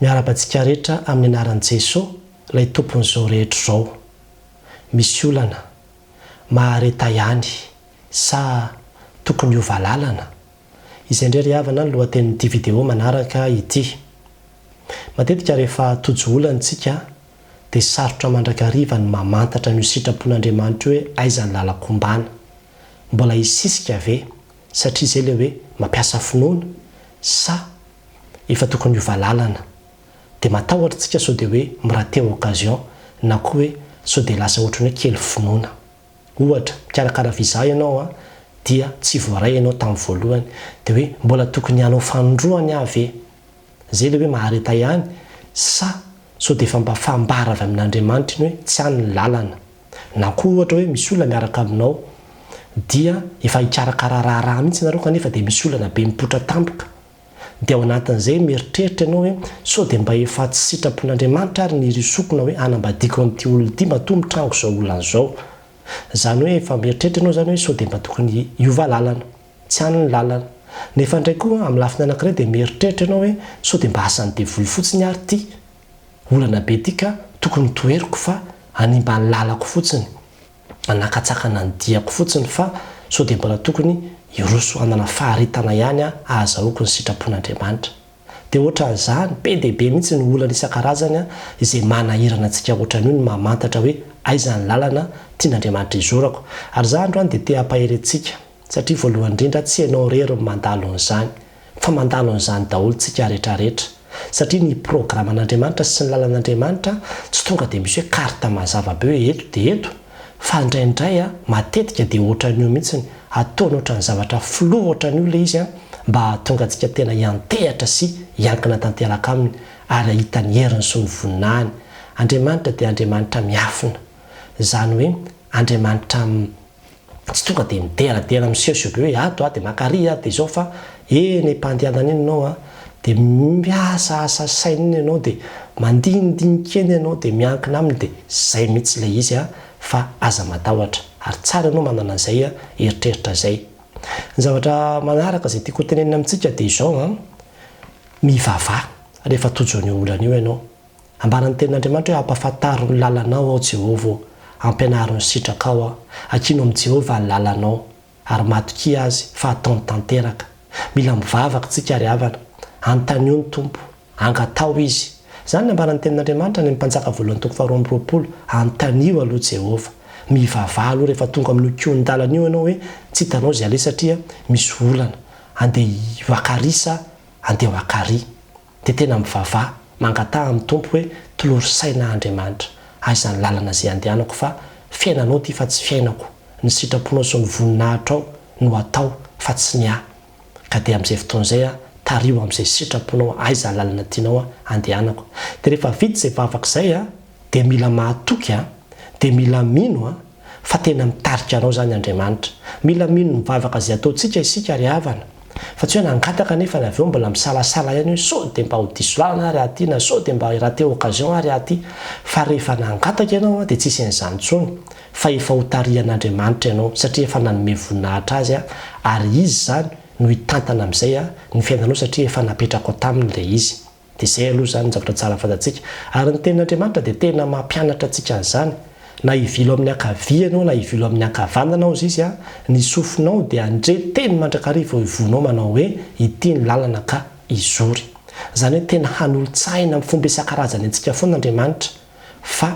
Miarahaba antsika rehetra amin'ny anaran'i Jeso, ilay Tompon'izao rehetra izao. Misy olana. Mahareta ihany. Sa tokony hiova lalana? Izay indray ry havana ny lohatenin'ity video manaraka ity. Matetika rehefa tojo olana isika dia sarotra mandrakariva ny mamantatra an'io sitrapon'Andriamanitra io hoe aiza ny lalan-kombana. Mbola hisisika ve satria izay ilay hoe mampiasa finoana sa efa tokony hiova lalana? Dia matahotra isika sao dia hoe mi-rater occasion na koa hoe sao dia lasa ohatran'ny hoe kely finoana. Ohatra, mikarakara visa ianao an, dia tsy voaray ianao tamin'ny voalohany, dia hoe mbola tokony hanao fanindroany aho ve? Izay ilay hoe mahareta ihany sa sao dia efa mba fambara avy amin'Andriamanitra iny hoe tsy any ny lalana? Na koa ohatra hoe misy olona miaraka aminao dia efa hikarakara raharaha mihitsy ianareo kanefa dia misy olana be mipoitra tampoka Dia ao anatin'izay mieritreritra ianao hoe sao dia mba efa tsy sitrapon'Andriamanitra ary ny hirisoko na hoe hanambadiako an'ity olona ity matoa mitranga izao olana izao. Izany hoe efa mieritreritra ianao izany hoe sao dia mba tokony hiova lalana. Tsy any ny lalana. Nefa indray koa amin'ny lafiny anankiray dia mieritreritra ianao hoe sao dia mba asan'ny devoly fotsiny ary ity olana be ity ka tokony toheriko fa hanimba ny lalako fotsiny. Manakatsakana ny diako fotsiny fa sao dia mbola tokony hiroso hanana faharetana ihany aho hahazahoako ny sitrapon'Andriamanitra. Dia ohatran'izany, be dia be mihitsy ny olana isan-karazany izay manahirana antsika ohatran'io ny mamantatra hoe aiza ny lalana tian'Andriamanitra hizorako. Ary izaho androany dia te hampahery antsika satria voalohany indrindra tsy ianao irery no mandalo an'izany. Fa mandalo an'izany daholo tsika retraretra. Satria ny programan'Andriamanitra sy ny lalan'Andriamanitra tsy tonga dia misy hoe carte mazava be hoe eto dia eto, fa indraindray an, matetika dia ohatran'io mihitsiny, ataony ohatran'ny zavatra flou ohatran'io ilay izy an, mba hahatonga antsika tena hiantehatra sy hiankina tanteraka aminy ary hahita ny heriny sy ny voninahiny. Andriamanitra dia Andriamanitra miafina. Izany hoe Andriamanitra. Tsy tonga dia mideradera misehoseho be hoe ato aho dia maka ary aho dia izao fa eny am-pandehanana eny ianao an, dia miasaasa saina eny ianao dia mandinidinika eny ianao dia miankina aminy dia izay mihitsy ilay izy an, fa aza matahotra ary tsara ianao manana an'izay eritreritra izay. Ny zavatra manaraka izay tiako hotenenina amintsika dia izao an, mivavaha rehefa tojo an'io olana io ianao. Ambaran'ny Tenin'Andriamanitra hoe, Ampahafantaro ny lalanao aho, Jehovah ô, ampianaro ny sitrakao aho. Ankino amin'i Jehovah ny lalanao, ary matokia azy fa hataony tanteraka. Mila mivavaka isika, ry havana. Anontanio ny Tompo. Angataho Izy. Izany no ambaran'ny Tenin'Andriamanitra any amin'ny Mpanjaka voalohany toko faharoa amby roapolo, Anontanio aloha Jehovah. Mivavaha aloha rehefa tonga amin'io kihon-dalana io ianao hoe tsy hitanao izay aleha satria misy olana. Andeha hivakarisa, andeha ho akary. Dia tena mivavaha, mangataha amin'ny Tompo hoe tolory saina Andriamanitra, aiza ny lalana izay andehanako fa fiainanao ity fa tsy fiainako, ny sitraponao sy ny voninahitrao no atao fa tsy ny ahy. Ka dia amin'izay fotoana izay aho tariho amin'izay sitraponao aiza ny lalana tianao andehanako. Dia rehefa vita izay vavaka izay dia mila mahatoky dia mila mino fa tena mitarika anao izany Andriamanitra. Mila mino ny vavaka izay ataontsika isika ry havana. Fa tsy hoe nangataka anefa ny avy eo mbola misalasala ihany hoe sao dia mba ho diso lalana ary aho ity na sao dia mba hi-rater occasion ary aho ity. Fa rehefa nangataka ianao dia tsy hisy an'izany intsony fa efa ho tarihan'Andriamanitra ianao satria efa nanome voninahitra Azy ary Izy izany no hitantana amin'izay ny fiainanao satria efa napetrakao taminy ilay izy. Dia izay aloha izany ny zavatra tsara fantatsika. Ary ny Tenin'Andriamanitra dia tena mampianatra antsika an'izany. Na hivilo amin'ny ankavia ianao na hivilo amin'ny ankavanana hozy izy, ny sofinao dia handre teny mandrakariva eo ivohonao manao hoe, Ity ny lalana ka izory. Izany hoe tena hanolo-tsaina amin'ny fomba isan-karazany antsika foana Andriamanitra fa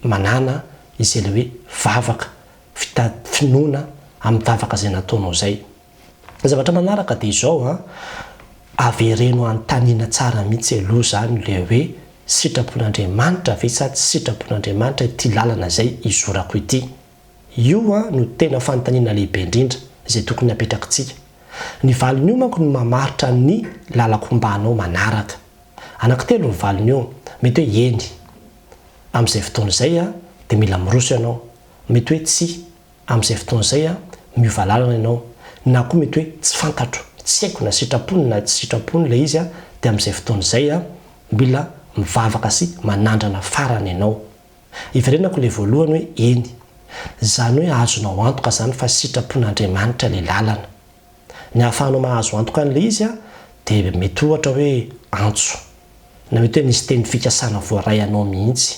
manàna izay ilay hoe vavaka, fita, finoana amin'ny vavaka izay nataonao izay. Ny zavatra manaraka dia izao an, avereno anontaniana tsara mihitsy aloha izany ilay hoe sitrapon'Andriamanitra ve sa tsy sitrapon'Andriamanitra ity lalana izay izorako ity? Io an no tena fanontaniana lehibe indrindra izay tokony apetrakitsika. Ny valin'io manko no mamaritra ny lalan-kombanao manaraka. Anankitelo ny valin'io, mety hoe eny, amin'izay fotoana izay an dia mila miroso ianao, mety hoe tsia, Amin'izay fotoana izay an, miova lalana ianao, na koa mety hoe tsy fantatro, tsy haiko na sitrapony na tsy sitrapony ilay izy an, dia amin'izay fotoana izay an, mila mivavaka sy manandrana farany ianao. Iverenako ilay voalohany hoe eny. Izany hoe azonao antoka izany fa sitrapon'Andriamanitra ilay lalana. Ny ahafahanao mahazo antoka an'ilay izy an, dia mety ohatra hoe antso. Na mety hoe nisy teny fikasana voaray anao mihitsy.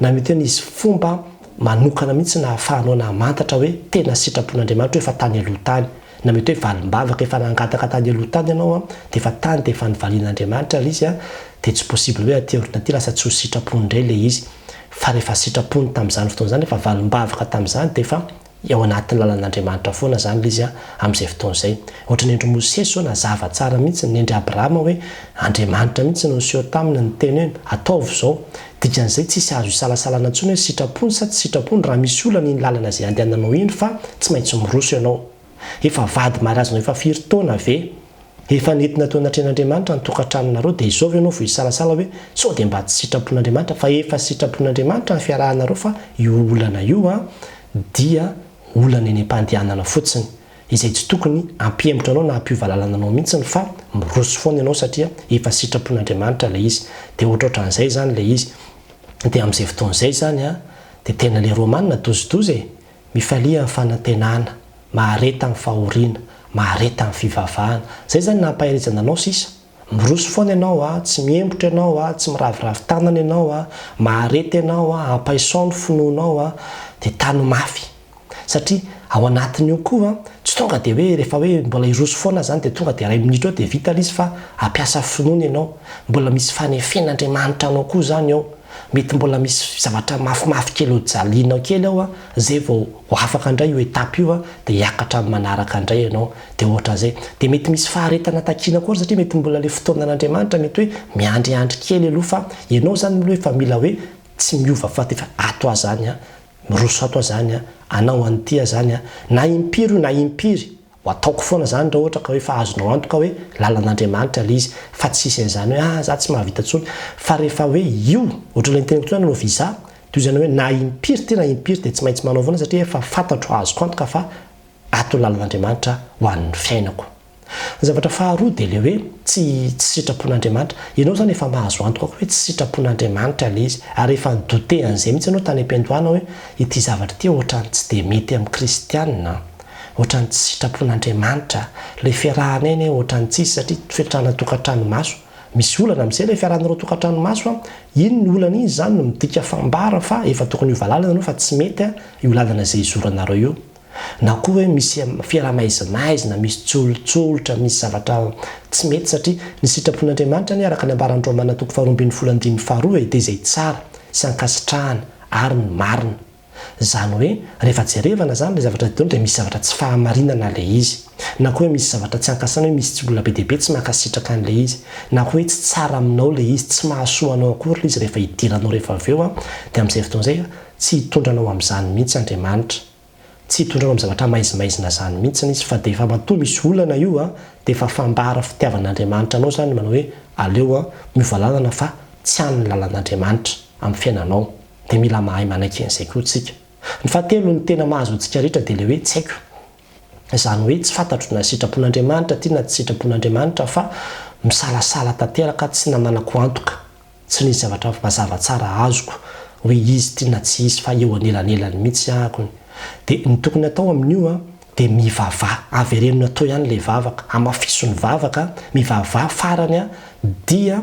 Na mety hoe nisy fomba manokana mihitsy nahafahanao namantatra hoe tena sitrapon'Andriamanitra io efa tany aloha tany. Na mety hoe valim-bavaka efa nangataka tany aloha tany ianao an, dia efa tany dia efa nivalian'Andriamanitra ilay izy an, dia tsy possible hoe aty aoriana aty lasa tsy ho sitrapony indray ilay izy. Fa rehefa sitrapony tamin'izany fotoana izany, efa valim-bavaka tamin'izany dia efa ao anatin'ny lalan'Andriamanitra foana izany ilay izy amin'izay fotoana izay. Ohatran'ny endry Mosesy izao nazava tsara mihitsy ny endry Abrahama hoe Andriamanitra mihitsy no niseho taminy niteny hoe ataovy izao. Dikan'izay tsisy azo isalasalana intsony hoe sitrapony sa tsy sitrapony raha misy olana iny lalana izay andehananao iny fa tsy maintsy miroso ianao. Efa vady mariazinao efa firy taona ve? Efa nentina teo anatrehan'Andriamanitra ny tokantranonareo dia izao ve ianao vao hisalasala hoe sao dia mba tsy sitrapon'Andriamanitra fa efa sitrapon'Andriamanitra ny fiarahanareo fa io olana io an dia olana eny am-pandehanana fotsiny izay tsy tokony hampihemotra anao na hampiova lalana anao mihitsiny fa miroso foana ianao satria efa sitrapon'Andriamanitra ilay izy dia ohatrohatran'izay izany ilay izy dia amin'izay fotoana izay izany an dia tena ilay Romana dozidozy e! Mifalia amin'ny fanantenana, mahareta amin'ny fahoriana, mahareta amin'ny fivavahana. Izay izany no nampaherezana anao sisa. Miroso foana ianao a, tsy miembotra ianao a, tsy miraviravy tanana ianao a, mahareta ianao a, ampaisao ny finoanao a, dia tano mafy. Satria ao anatin'io koa, tsy tonga dia hoe rehefa hoe mbola hiroso foana izany dia tonga dia iray minitra eo dia vita ilay izy fa hampiasa finoana ianao. Mbola misy fanefen'Andriamanitra anao koa izany ao. Mety mbola misy zavatra mafimafy kely ho jalianao kely ao an, zay vao ho afaka indray io étape io an, dia hiakatra amin'ny manaraka indray ianao, dia ohatran'izay. Dia mety misy faharetana takiana koa ary satria mety mbola ilay fotoanan'Andriamanitra mety hoe miandriandry kely aloha fa ianao izany aloha efa mila hoe tsy miova fa efa ato aho izany an, miroso ato aho izany an, hanao an'ity aho izany an, na impiry io na impiry, Ho ataoko foana izany raha ohatra ka hoe efa azonao antoka hoe lalan'Andriamanitra ilay izy fa tsy hisy an'izany hoe ah za tsy mahavita intsony fa rehefa hoe io ohatran'ilay niteneniko teo hoe hanao visa dia hoy izany hoe na impiry ity na impiry dia tsy maintsy manao foana satria efa fantatro azoko antoka fa ato ny lalan'Andriamanitra ho an'ny fiainako. Ny zavatra faharoa dia ilay hoe tsy tsy sitrapon'Andriamanitra. Ianao izany efa mahazo antoka koa hoe tsy sitrapon'Andriamanitra ilay izy ary efa ni-douter an'izay mihitsy ianao tany am-piandohana hoe ity zavatra ity ohatran'ny tsy dia mety amin'ny kristiana an. Ohatran'ny tsy sitrapon'Andriamanitra ilay fiarahanay anie ohatran'ny tsisy satria fitrahana tokantrano maso. Misy olana amin'izay ilay fiarahanareo tokantrano maso an! Iny ny olana iny izany no midika fambara fa efa tokony hiova lalana ianao fa tsy mety io lalana izay izoranareo io. Na koa hoe misy fiaraha-maizimaizina, misy tsolotsolotra, misy zavatra tsy mety satria ny sitrapon'Andriamanitra anie araka ny ambaran'ny Romana toko faharoa ambinifolo andininy faharoa e dia izay tsara sy ankasitrahana ary ny marina. Izany hoe rehefa jerevana izany ilay zavatra didona dia misy zavatra tsy fahamarinana ilay izy. Na koa hoe misy zavatra tsy ankasitrahana hoe misy tsy olona be dia be tsy mankasitraka an'ilay izy. Na koa hoe tsy tsara aminao ilay izy, tsy mahasoa anao akory ilay izy rehefa hidiranao rehefa avy eo an, dia amin'izay fotoana izay tsy hitondra anao amin'izany mihitsy Andriamanitra. Tsy hitondra anao amin'ny zavatra maizimaizina izany mihitsy izy fa dia efa matoa misy olana io an, dia efa fambara fitiavan'Andriamanitra anao izany manao hoe aleo an, miova lalana fa tsy any ny lalan'Andriamanitra amin'ny fiainanao. Dia mila mahay manaiky an'izay koa tsika. Ny fahatelo, ny tena mahazo antsika rehetra dia ilay hoe tsy haiko. Izany hoe tsy fantatro na sitrapon'Andriamanitra ity na tsy sitrapon'Andriamanitra fa misalasala tanteraka tsy nananako antoka, tsy nisy zavatra mazava tsara azoko hoe izy ity na tsy izy fa eo anelanelany mihitsy ahako. Dia ny tokony atao amin'io an, dia mivavaha, avereno atao ihany ilay vavaka, hamafiso ny vavaka, mivavaha farany an, dia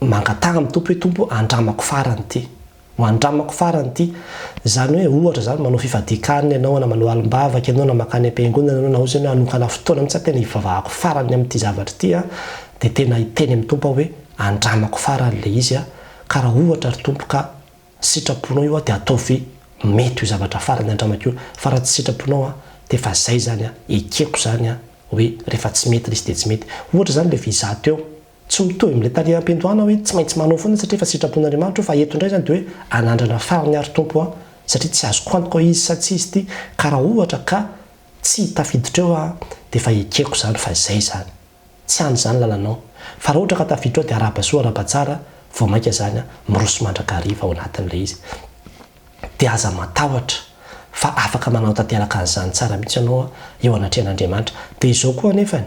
Mangataha amin'ny Tompo hoe, Tompo, andramako farany ity. Ho andramako farany ity. Izany hoe, ohatra izany, manao fifadian-kanina ianao, na manao alim-bavaka ianao, na mankany am-piangonana ianao, na ohatry izany hoe hanokana fotoana mihitsy aho tena hivavahako farany amin'ity zavatra ity aho, dia tena hiteny amin'ny Tompo aho hoe, andramako farany ilay izy aho, ka raha ohatra ry Tompo ka sitraponao io aho dia ataovy mety io zavatra farany andramako io, fa raha tsy sitraponao aho, dia efa izay izany aho, ekeko izany aho hoe rehefa tsy mety ilay izy dia tsy mety. Ohatra izany ilay visa teo. Tsy mitovy amin'ilay tary am-piandohana hoe tsy maintsy manao foana satria efa sitrapon'Andriamanitra io fa eto indray izany dia hoe anandrana farany ary Tompo a! satria tsy azoko antoka hoe izy sa tsy izy ity ka raha ohatra ka tsy tafiditra eo aho dia efa ekeko izany fa izay izany. Tsy any izany lalanao. Fa raha ohatra ka tafiditra ao dia arahaba soa arahaba tsara vao mainka izany a! miroso mandrakariva ao anatin'ilay izy. Dia aza matahotra fa afaka manao tanteraka an'izany tsara mihitsy ianao eo anatrehan'Andriamanitra. Dia izao koa anefany,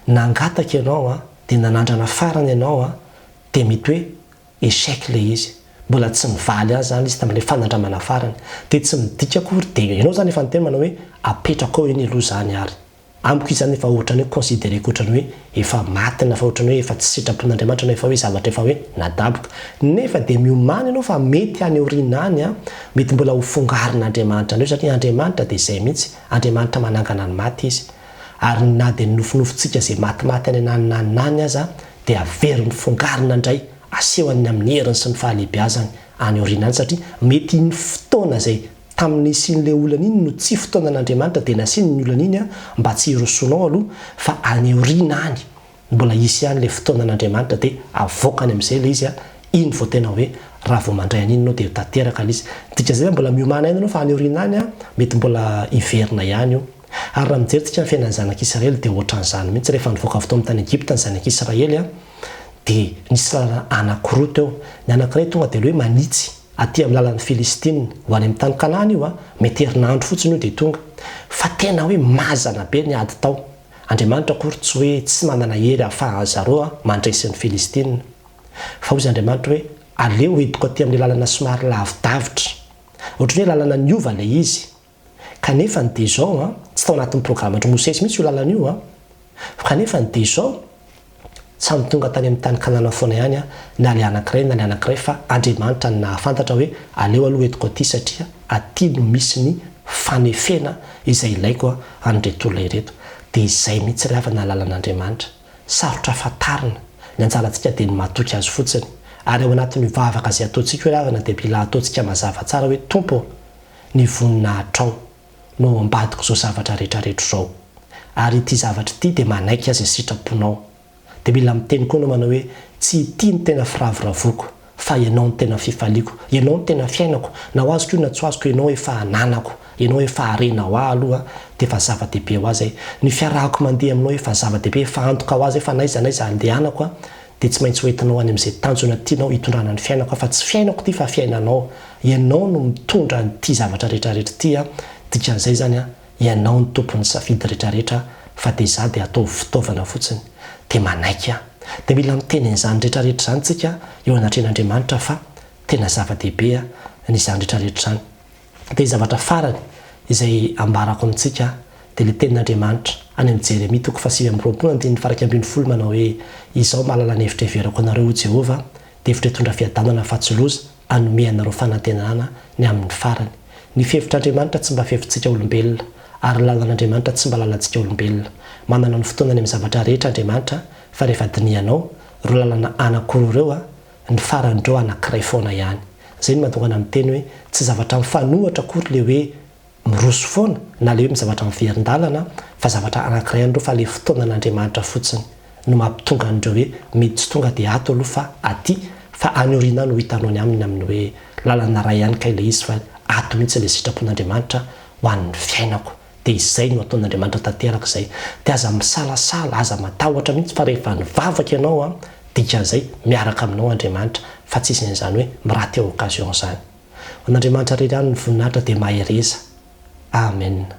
Nangataka ianao an, dia nanandrana farany ianao an, dia mety hoe échec ilay izy. Mbola tsy nivaly azy izany izy tamin'ilay fanandramana farany. Dia tsy midika akory dia ianao izany efa niteny manao hoe apetrako eo iny aloha izany ary. Amiko izy izany efa ohatran'ny hoe considereko ohatran'ny hoe efa maty na efa ohatran'ny hoe efa tsy sitrapon'Andriamanitra na efa hoe zavatra efa hoe nadaboka. Nefa dia miomàna ianao fa mety any aoriana any an, mety mbola ho fongarin'Andriamanitra indray satria Andriamanitra dia izay mihitsy, Andriamanitra manangana ny maty Izy. Ary na dia ny nofinofintsika izay matimaty any ananona any any aza dia averiny fongarina indray, asehony amin'ny heriny sy ny fahalehibiazany any aoriana any satria mety iny fotoana izay Tamin'ny nisian'ilay olana iny no tsy fotoanan'Andriamanitra dia nasiany ny olana iny mba tsy hirosoanao aloha fa any aoriana any mbola hisy ihany ilay fotoanan'Andriamanitra dia avoakany amin'izay ilay izy iny vao tena hoe raha vao mandray an'iny ianao dia ho tanteraka ilay izy. Ny dikan'izay zany mbola miomàna ihany ianao fa any aoriana any mety mbola hiverina ihany io. Ary raha mijery tsika ny fiainan'ny zanak'Israely dia ohatran'izany mihitsy rehefa nivoaka avy tao amin'ny tany Egypta ny zanak'Israely dia nisy lalana anankiroa teo. Ny anankiray tonga dia ilay hoe manitsy. Aty amin'ny lalan'ny Filistina, ho any amin'ny tany Kanana io an, mety herinandro fotsiny io dia tonga. Fa tena hoe mazana be ny ady tao. Andriamanitra akory tsy hoe tsy manana hery ahafahan zareo an mandresy ny Filistina. Fa hozy Andriamanitra hoe aleo entiko aty amin'ilay lalana somary lavidavitra. Ohatran'ny hoe lalana niova ilay izy. Kanefa ny dia izao an, tsy tao anatin'ny programan-dry Mosesy mihitsy io lalana io an. Kanefa ny dia izao, samy tonga tany amin'ny tany Kanana foana ihany an, na ilay anankiray na ilay anankiray fa Andriamanitra no nahafantatra hoe aleo aloha entiko aty satria aty no misy ny fanefena izay ilaiko an'ireto olona ireto. Dia izay mihitsy ry havana ny lalan'Andriamanitra. Sarotra fantarina. Ny anjarantsika dia ny matoky Azy fotsiny. Ary ao anatin'io vavaka izay ataontsika io ry havana dia mila ataontsika mazava tsara hoe Tompo ô, ny voninahitrao no ao ambadik'izao zavatra rehetra rehetra izao. Ary ity zavatra ity dia manaiky aza sitraponao. Dia mila miteny koa ianao manao hoe, tsy ity no tena firavoravoako, fa Ianao no tena fifaliako, Ianao no tena fiainako, na ho azoko io na tsy ho azoko, Ianao efa ananako, Ianao efa harena ho ahy aloha dia efa zava-dehibe ho ahy izay. Ny fiarahako mandeha aminao efa zava-dehibe, efa antoka ho ahy izay fa n'aiza n'aiza andehanako aho dia tsy maintsy ho entinao any amin'izay tanjona tianao hitondrana ny fiainako aho fa tsy fiainako ity fa fiainanao. Ianao no mitondra an'ity zavatra rehetra rehetra ity an, dikan'izay izany an, ianao no tompon'ny safidy rehetra rehetra fa dia izaho dia ataovy fitaovana fotsiny. Dia manaiky aho. Dia mila miteny an'izany rehetra rehetra izany tsika eo anatrehan'Andriamanitra fa tena zava-dehibe ny izany rehetra rehetra izany. Dia zavatra farany izay ambarako amintsika dia ilay tenin'Andriamanitra any amin'i Jeremia toko faha-29 andininy faha-11 manao hoe, Izaho mahalala ny hevitra heverako anareo, hoy Jehovah, dia hevitra hitondra fiadanana fa tsy loza, hanome anareo fanantenana ny amin'ny farany. Ny fihevitr'Andriamanitra tsy mba fihevitsika olombelona, ary ny lalan'Andriamanitra tsy mba lalantsika olombelona. Manana ny fotoanany amin'ny zavatra rehetra Andriamanitra, fa rehefa dinihanao, ireo lalana anankiroa ireo, ny faran'ireo anankiray foana ihany. Izay no mahatonga anah miteny hoe tsy zavatra mifanohitra akory ilay hoe miroso foana na ilay hoe zavatra miverin-dalana fa zavatra anankiray ihany ireo fa ilay fotoanan'Andriamanitra fotsiny no mampitonga an'ireo hoe mety tsy tonga dia ato aloha fa aty fa any aoriana any ho hitanao ny aminy amin'ny hoe lalana iray ihany kay ilay izy fa ato mihitsy ilay sitrapon'Andriamanitra ho an'ny fiainako. Dia izay no ataon'Andriamanitra tanteraka izay. Dia aza misalasala, aza matahotra mihitsy fa rehefa nivavaka ianao an, dikan'izay miaraka aminao Andriamanitra fa tsisy an'izany hoe mi-rater occasion izany. Ho an'Andriamanitra irery ihany ny voninahitra dia mahereza. Amen.